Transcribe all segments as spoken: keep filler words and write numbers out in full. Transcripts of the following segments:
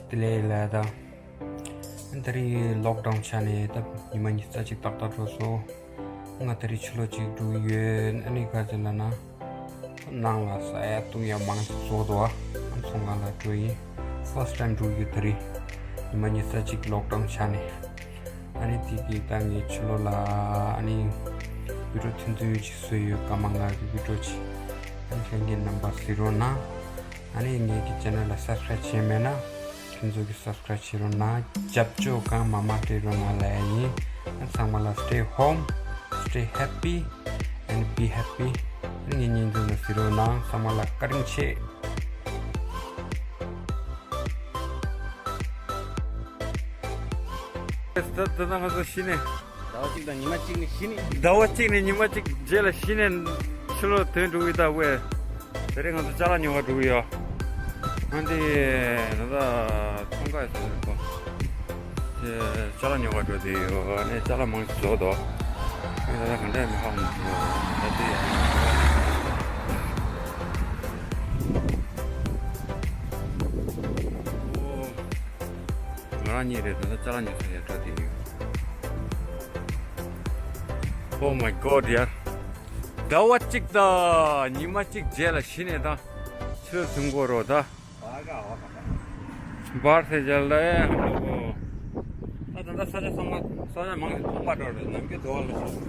དེ་ལས་ལ་ད། ད་རེས་ལོག་ཌའུན་ཆགས་ནས་ད་ཉི་མ་ཉི་ཤུ་རྩ་གཅིག་ཏག་ཏག་འགྲོ་སོང་། ང་ད་རེས་ཕྱི་ལོགས་གཅིག་འགྲོ་གི་ཡོད། ཨ་ནི་ག་ཚོད་ལབ་ན། ནང་ལ་ཟ་ཡ་བཏུང་ཡ་མང་ཆེ་བཟོས་འདུག་ཨ། ཚོང་ཁང་ལ་འགྲོ་ཡིན། ཕར་སི་ཊི་ཊའིམ་འགྲོ་གི་ཡོད་ད་རེས། ཉི་མ་ཉི་ཤུ་རྩ་གཅིག་ལོག་ཌའུན་ཆགས་ནས། ཨ་ནི་དེ་གི་ད་ངས་ཕྱི་ལོགས་ལ་ཨ་ནི་བི་ཌི་ཡོ་ཐུང་ཐུང་ཅིག་བཟོས་ཡོད། སྐར་མ་ལྔ་གི་བི་ཌི་ཡོ་ཅིག་ཨ་ནི་ལྷན་རྒྱས་རྣམ་པ་གཟིགས་རོགས་གནང་། ཨ་ནི་ངེད་ཀྱི་ཆེ་ནལ་ལ་སབ་སི་ཀ་རའིབ་བྱས་མེད་ན་ཁྱེད་ཚོ་གིས་སབ་སི་ཀ་རའིབ་བྱེད་རོགས་གནང་། རྒྱབ་སྐྱོར་གང་མང་མང་སྤྲད་རོགས་གནང་ལབ་ཡ་ཡིན། ཨ་ཚང་མ་ལ་stay home, stay happy and be happy. ཨ་ནི་ངའི་བརྙན་ཐུང་ལ་གཟིགས་རོགས་གནང་། ཚང་མ་ལ་བཀའ་དྲིན་ཆེ། ད་ད་ང་ཚོ་གཞི་ནས། ཟླ་བ་གཅིག་དང་ཉི་མ་གཅིག་ནས་གཞི་ནས། ཟླ་བ་གཅིག་ནས་ཉི་མ་གཅིག་རྗེས་ལ་གཞི་ནས་ཕྱི་ལོགས་ཐོན་འགྲོ་གི་ད་ཝེ། དེ་རིང་ང་ཚོ་ཅ་ལག་ཉོ་ག་འགྲོ་གི་ཡོད། ཨ་འདི་ད་ལྟ་ཚོང་ཁང་ཡོད་ས་རེད་པ། དེ་ཅ་ལག་ཉོ་ག་འགྲོ་བསྡད་ཡོད། ཨ་ནི་ཅ་ལག་མང་ཆེ་རྫོགས་འདུག་ཨ་ད་ལྟ་ག་འདྲ་མི་ཧ་གོ་མི་འདུག་ད་དེ་ཨོ། ང་རང་གཉིས་རེད། ད་ལྟ་ཅ་ལག་ཉོ་ས་ཡར་འགྲོ་བསྡད་ཡོད། Oh my God ཡར། ཟླ་བ་གཅིག་དང་ཉི་མ་གཅིག་རྗེས་ལ་གཞི་ནས་ད་ཕྱི་ལོགས་ཐོན་གོ་རོགས་ད། བར་ཚེ་རྒྱལ་ལ་ཨེ་ཧམ་པོ། ད་ད་ལྟ་ས་ཆ་ཚང་མ་ས་ཆ་མང་ཆེ་སྟོང་པ་འགྲོ་རེད། ནམ་རྒྱུན་དུ་བ་ལ་ཞིག་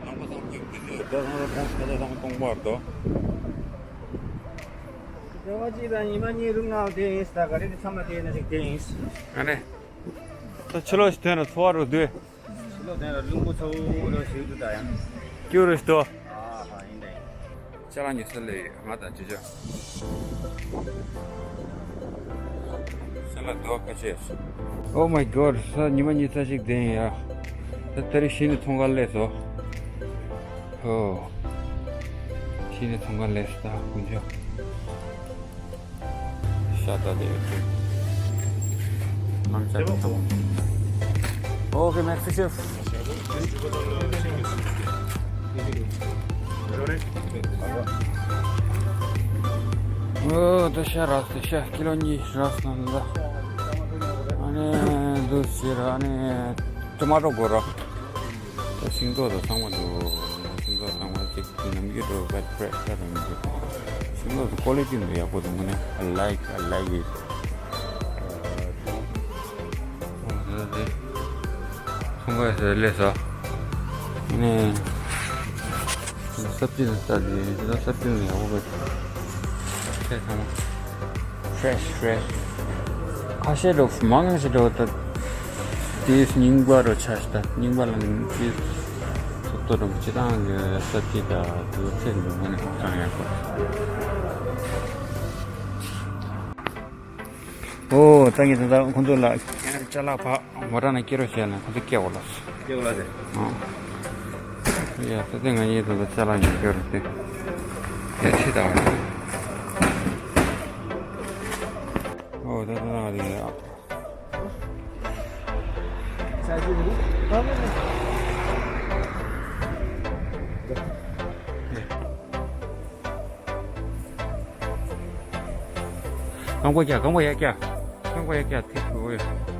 ནང་པ་ཚང་གི་དེ་ལས་ད་ཚང་མ་ས་ཆ་ཚང་མ་སྟོང་པ་འགྲོ། ཟླ་བ་གཅིག་དང་ཉི་མ་གཉིས་རུ་ངའོ་དེ་ཡིན་ས། ག་རེ་དེ་ཚང་མ་དེ་ཡིན་ན་ཞིག་དེ་ཡིན། ཨ་ནི། ད་ཕྱི་ལོགས་ཤིག་ཐོན་ན་ཚོར་བ་རུ་འདུག་ཕྱི་ལོགས་དེ་ལ་རླུང་བུ་ཚ་བོ་རོ་ཞིག་འདུག་ད་ཡང་། སྐྱུ་རུ་ཞིག་འདུག་ཨ་ཧ་ཡིན་ད་ཡིན། ཅ་ལག་ཉོ་ས་ལས་ང་དང་ཅི་ཅོ། ཅ་ལག་འདུག་ཁ་ཤས། Oh my God ས་ཉི་མ་གཉིས་ཙམ་ཞིག་བསྡད་ཡིན་ཡ། ད་ད་རེས་གཞི་ནས་ཚོང་ཁང་སླེབས་སོང་། ཨོ། གཞི་ནས་ཚོང་ཁང་སླེབས་སོང་ད་དཀོན་མཆོག་ཤ་སྟག་དེ་ཡོད་དུས། ལམ་ཆ་དེ་ཚང་མ། Okay, Master Chef. ཨོ་ད་ཤ་རག་སོང་། ཤ་ཀི་ལོ་གཉིས་རག་སོང་ད། ཨ་ནི་འདུག་ཟེར། ཨ་ནི་ཊོ་མ་ཊོ་དགོས་ར། ད་ཤིང་ཏོག་དང་ཚང་མ་འདུག་ཤིང་ཏོག་ཚང་མ་གཅིག་ནམ་རྒྱུན་འགྲོ་བའི་ཕྲེ་ཤ་རང་འདུག་ཤིང་ཏོག་ཀོ་ལི་ཊི་འདུག་ཡག་པོ་འདུག་དངོས་གནས། I like, I like it. ཚོང་ཁང་ཟེར་སླེབས་སོང་། ཨ་ནི། སབ་ཇི་ནི་ལྟ་དེ་ད་སབ་ཇི་ནི་ཡག་པོ་རེད། ཁྱེད་ཚང་མ། Fresh, fresh. ཁ་ཤས་འགྲོ་མང་ཆེ་འགྲོ་ད། དེས་རྙིང་པ་རུ་ཆ་ཞིག་ད་རྙིང་པ་ལ་དེས་ཐོབ་ཐོབ་འགྲོ་སྤྱི་བཏང་གི་སབ་ཇི་ད་དེ་ཚད་འགྲོ་མ་ནི་ཧང་ཡག་པོ། ཨོ་ད་ངས་ད་ད་ཁོང་ཚོ་ལ་ཅ་ལག་ཕ། མོ་ཊ་ནང་སྐྱེལ་རོགས་བྱས་ན་ཁོ་ཚོ་སྐྱེལ་འོ་ལགས། སྐྱེལ་འོ་ལགས་ཟེར། ཨ། ཡ་ད་ལྟ་ང་གཉིས་ད་ལྟ་ཅ་ལག་ཉོ་སྐྱེལ་རོགས་དེ། ཡ་ཁྱི་དང་། ཨོ་ད་ལྟ་ང་རེད་ཡ། རྐང་པ་རྒྱག་རྐང་པ་ཡར་རྒྱག་རྐང་པ་ཡར་རྒྱག་ཐིག་འགྲོ་ཡོད།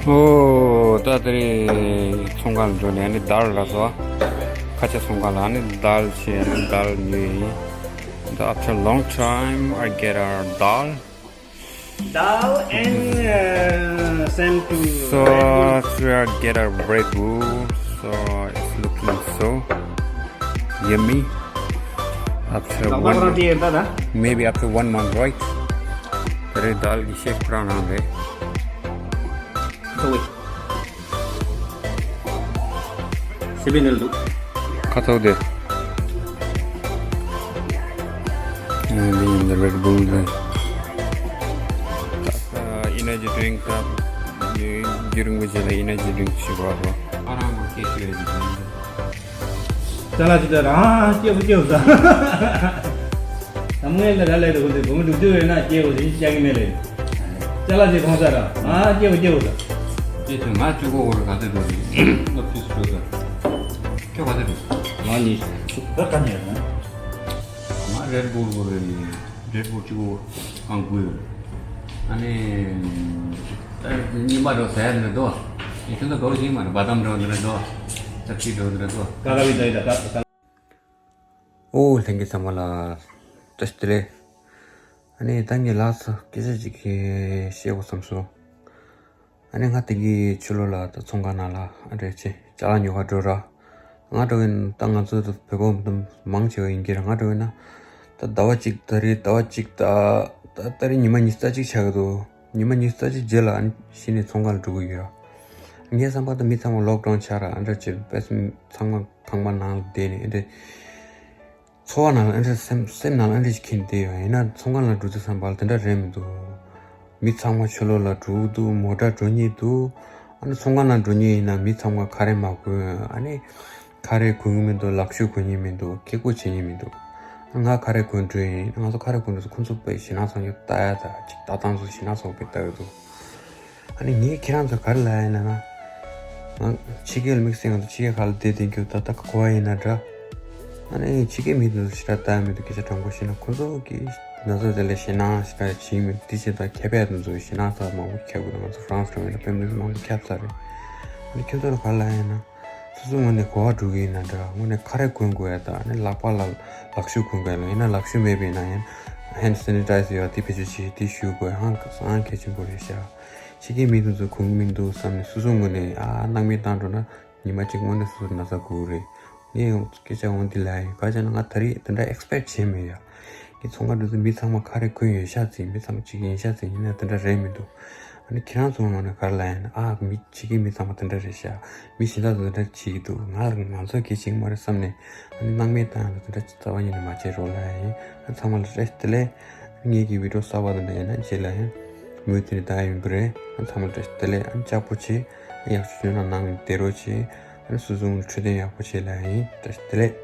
ཨོ། ད་དེ་རིང་ཚོང་ཁང་འགྲོ་ནས་ནི་དཱལ་ལ་སོ། ཁ་ཆེ་ཚོང་ཁང་ལ་ནི་དཱལ་བྱས་ནི་དཱལ་ཉོས་ཡིན། The after a long time I get our dal. Dal and uh, same to So Red Bull. After I get a Red Bull, so it's looking so yummy. After one, maybe after one month, right? དེ་རིང་དཱལ་གྱི་ཤེབ་ཁོ་རང་རང་རེད། ཁ་ཚ་བོ། སི་པན་ནལ་འདུག་ཁ་ཚ་བོ་དེ། And then the Red Bull, the uh, energy drink cup. རྒྱུན་རིང་པོ་བྱས་ལ་ཡིན་ན་རྒྱུན་རིང་ཞིག་བར་རོ། ཨ་རང་གོ་སྐད་ཆ་རེད་ཅིག་ཡིན། ཅ་ལག་ཅིག་ལྟ་ར། ཨ་སྐྱེ་བོ་སྐྱེ་བོ་ཟ། ད་མོ་ཡན་ལ་ར་ལས་དུ་གོ་དེ་བུ་མོ་འདུག་དུས་ཡོད་ན་སྐྱེ་བོ་ཟིན་ཅག་གི་མེད་ལས། ཅ་ལག་ཅིག་གོང་ས་ར། ཨ་སྐྱེ་བོ་སྐྱེ་བོ་ཟ། ཅེས་དུས་ང་གཅིག་གོ་བོར་ག་ཚོད་འགྲོ་རེད། ལོ་ཕྱི་སུ་འགྲོ་ས། ཁྱོད་ག་ཚོད་འགྲོ། ང་གཉིས། ད་ག་ནས་ཡོད་ན། ང་རེད་བོར་བོར་རེད། རེད་བོར་གཅིག་གོ་ཨང་དགུ་ཡོད། ཨ་ནི། ད་གཉིས་པ་འགྲོ་ཟ་ཡ་འདི་རེད་དོ། ཡིན་ཁྱོད་ཚོ་གོ་ཞིག་མ་རེད། བ་དམ་འགྲོ་འདི་རེད་དོ། ཅག་ཅིག་འགྲོ་འདི་རེད་དོ། ཀ་ཀ་བི་ད་ཡི་ད་ཀ་ཀ། ཨོ་ལྷན་རྒྱས་ཚང་མ་ལ་བཀྲ་ཤིས་བདེ་ལེགས། ཨ་ནི་ད་ངས་ལགས་སོ་སྐད་ཆ་ཅིག་གི་བཤད་དགོས་བསམ་སོང་། ཨ་ནི་ང་དེ་གི་ཕྱི་ལོགས་ལ་ད་ཚོང་ཁང་ནང་ལ་ཨ་འདྲས་ཆེ་ཅ་ལག་ཉོ་ག་འགྲོ་ར། ང་འགྲོ་གིན་ད་ང་ཚོ་ད་བོད་པ་མང་ཆེ་བ་ཡིན་གྱི་ར། ང་འགྲོ་གིན་ན་ད་ཟླ་བ་གཅིག་ད་རེས་ཟླ་བ་གཅིག་ད་ད་ད་རེས་ཉི་མ་ཉི་ཤུ་རྩ་གཅིག་ཆགས་ཀྱི་འདུག་ཉི་མ་ཉི་ཤུ་རྩ་གཅིག་རྗེས་ལ་ཨ་ནི་གཞི་ནས་ཚོང་ཁང་ལ་འགྲོ་གི་ཡོད་ར། ངའི་བསམ་པ་ད་མི་ཚང་མ་ལོག་ཌའུན་ཆགས་ར། ཨ་འདྲ་བྱས་པས་ཚང་མ་ཁང་པ་ནང་ལ་བསྡད་ནས་ཨ་འདྲ། ཚོར་བ་ནང་ལ་ཨ་འདྲ་སེམས་སེམས་ནང་ལ་ཨ་འདྲ་ཞིག་འཁྱེར་བསྡད་ཡོད། ཡིན་ན་ཚོང་ཁང་ལ་འགྲོ་དུས་ཙམ་པ་ལ་དེ་འདྲ་རེད་མི་འདུག་མི་ཚང་མ་ཕྱི་ལོགས་ལ་འགྲོ་གི་འདུག་མོ་ཊ་འགྲོ་མཁན་འདུག་ཨ་ནི་ཚོང་ཁང་ནང་འགྲོ་མཁན་ཡིན་ན་མི་ཚང་མ་ཁ་རས་མ་གོན། ཨ་ནི་ཁ་རས་གོན་གྱི་མི་འདུག་ལག་ཤུབས་གོན་མཁན་མི་འདུག་སྐད་ཁུག་བྱེད་མཁན་མི་འདུག་ང་ཁ་རས་གོན་འགྲོ་ཡིན། ང་ཚོ་ཁ་རས་གོན་འགྲོ་དུས་ཁོང་ཚོ་དཔེ་ཞེད་སྣང་ཚ་པོ་ལྟ་ཡ། ད་ཅིག་ལྟ་སྟངས་ཚོ་ཞེད་སྣང་ཚ་པོ་དཔེ་ལྟ་གི་འདུག་ཨ་ནི་ངས་ཁྱེད་རང་ཚོ་ག་རེ་ལབ་ཡ་ཡིན་ན། ང་ཕྱི་རྒྱལ་དམིགས་བསལ་ང་ཚོ་ཕྱི་རྒྱལ་ཁག་ལ་བསྡད་བསྡད་རྒྱུ་ད་ལྟ་ག་གོ་བ་ཡིན་ན་འདྲ། ཨ་ནི་ཕྱི་རྒྱལ་མི་དེ་ཚོ་ཞེ་དྲག་ལྟ་ཡ་མི་འདུག་སྐད་ཆ་དྲང་པོ་བཤད་ན་ཁོ་ཚོ་གིས་ན་ཚ་དེ་ལ་ཞེད་སྣང་ཞེ་དྲག་བྱེད་ཀྱི་མི་འདུག་དེ་བྱས་ད་མཁས་པ་དེ་ཚོ་ཞེད་སྣང་ཚ་མང་པོ་ཁྱབ་དགོས། ང་ཚོ་ཧྥ་རན་སི་འགྲོ་མཁན་ལ་དཔེ་མི་སྲིད་མང་པོ་ཁྱབ་ཚར་རེད། ཨ་ནི་ཁྱོད་ཚོ་ལ་ག་རེ་ལབ་ཡ་ཡིན་ན། སོ་སོའི་ངོས་ནས་གོ་བ་འགྲོ་གི་ཡིན་ན་འདྲ། དངོས་གནས་ཁ་རས་གོན་དགོས་ཡ་དང་ཨ་ནི་ལག་པ་ལ་ལག་ཤུབས་གོན་དགོས་ཡ་ལ། ཡིན་ན་ལག་ཤུབས་མེད་པ་ཡིན་ན་ཡང་ཧེན་ཌི་སེ་ནི་ཊའི་ཛར་ཡོད་དེ་བེད་སྤྱོད་བྱེད། དེ་གཞུ་དགོས་ཡ་ཧང་སང་གལ་ཆེན་པོ་རེད་ཤག་ཕྱི་རྒྱལ་མི་དེ་ཚོ་གོན་གི་མི་འདུག་བསམ་ནས་སོ་སོའི་ངོས་ནས་ཨ་སྣང་མེད་བཏང་འགྲོ་ན་ཉི་མ་གཅིག་དངོས་གནས་སོ་སོ་ན་ཚ་འགོ་གི་རེད། ངས་སྐད་ཆ་འོང་འདི་ལབ་ཡིན། ག་རེ་ཟེར་ན་ང་ད་རེས་དེ་འདྲ་ཨེག་སི་པེག་བྱས་མེད་ཡ། ངས་ཚོང་ཁང་འགྲོ་དུས་མི་ཚང་མ་ཁ་རས་གོན་ཡོད་ཤག་ཟེར། མི་ཚང་མ་གཅིག་ཡིན་ཤག་ཟེར། ཡིན་ན་དེ་འདྲ་རེད་མི་འདུག་ཨ་ནི་ཁྱེད་རང་ཚོའི་ངོས་ནས་ག་རེ་ལབ་ཡིན་ན། ཨ་མི་ཕྱི་རྒྱལ་མི་ཚང་མ་དེ་འདྲ་རེད་ཤག་མི་གཞན་དག་ཚོ་དེ་འདྲ་བྱེད་ཀྱི་འདུག་ང་ལ་ང་ཚོ་གལ་ཆེན་པོ་རེད་བསམ་ནས་ཨ་ནི་སྣང་མེད་བཏང་ཡ་ལ་དེ་འདྲ་རྩ་བ་ཉིད་ནས་མ་བྱེད་རོགས་ལབ་ཡ་ཡིན། ཨ་ཚང་མ་ལ་བཀྲ་ཤིས་བདེ་ལེགས། ངེད་ཀྱི་བི་ཌིའོ་གསར་པ་དེ་འདྲ་ཡིན་ན་རྗེས་ལ་ཡང་མུ་མཐུད་ནས་ལྟ་ཡ་ཡོང་གི་རེད། ཨ་ཚང་མ་ལ་བཀྲ་ཤིས་བདེ་ལེགས། ཨ་ལྕགས་པོ་བྱེད། ཨ་ཡག་ཤོས་བྱུང་ན་ནང་ནས་བསྡད་རོགས་བྱེད། ཨ་སོ་སོ་ལ་འཕྲོད་བསྟེན་ཡག་པོ་བྱེད་ལབ་ཡ་ཡིན། བཀྲ་ཤིས་བདེ་ལེགས།